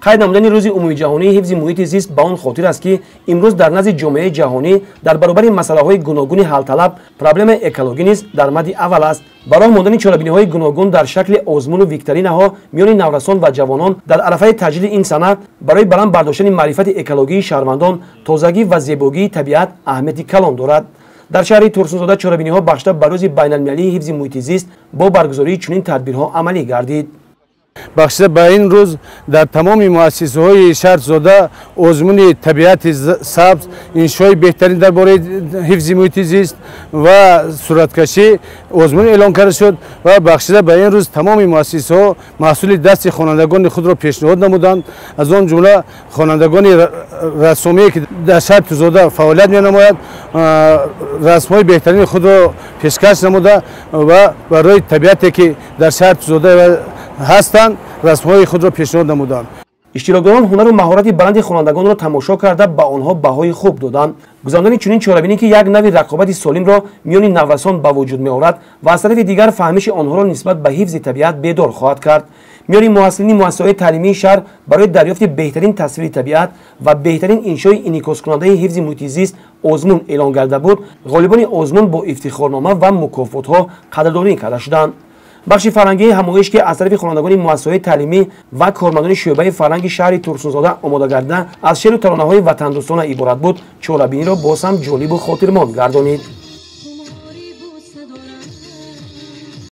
Қайд намудани рӯзи умумиҷаҳонии ҳифзи муҳити зист ба он хотир аст, ки имрӯз дар назди ҷомеаи ҷаҳонӣ дар баробари масъалаҳои гуногуни ҳалталаб проблемаи экологӣ низ дар мадди аввал аст. Ба роҳ мондани чорабиниҳои гуногун дар шакли озмуну викторинаҳо миёни наврасон ва ҷавонон дар арафаи таҷлили ин сана барои баланд бардоштани маърифати экологии шаҳрвандон, тозагӣ ва зебогии табиат аҳамияти калон дорад. Дар шаҳри Турсунзода чорабиниҳо бахшида ба рӯзи байналмилалии ҳифзи муҳити зист бо баргузории чунин тадбирҳо амалӣ гардид. Бахшида ба ин рӯз дар тамоми муассисаҳои шаҳр Турсунзода озмуни табиати сабз, иншои беҳтарин дар бораи ҳифзи муҳити зист ва сураткашӣ озмун эълон карда шуд ва бахшида ба ин рӯз тамоми муассисаҳо маҳсули дасти хонандагони худро пешниҳод намуданд. Аз он ҷумла хонандагони рассомие, ки дар шаҳри Турсунзода фаъолият менамояд, расмҳои беҳтарини худро пешкаш намуда ва барои табиате, ки дар шаҳри Турсунзода ҳастанд, расмҳои худро пешниҳод намуданд. Иштирокдорон ҳунару маҳорати баланди хонандагонро тамошо карда, ба онҳо баҳои хуб доданд. Гузарондани чунин чорабинӣ, ки як нави рақобати солимро миёни наврасон ба вуҷуд меорад ва аз тарафи дигар фаҳмиши онҳоро нисбат ба ҳифзи табиат бедор хоҳад кард. Миёни муҳассилини муассисаҳои таълимии шаҳр барои дарёфти беҳтарин тасвири табиат ва беҳтарин иншои инъикоскунандаи ҳифзи муҳити зист озмун эълон гарда буд. Ғолибони озмун бо ифтихорнома ва мукофотҳо қадрдонӣ карда шуданд. Бахши фарҳангии ҳамоиш, ки аз тарафи хонандагони муассисаҳои таълимӣ ва кормандони шӯъбаи фарҳанги шаҳри Турсунзода омода гардида, аз шеъру таронаҳои ватандӯстона иборат буд, чорабиниро боз ҳам ҷолибу хотирмон гардонид.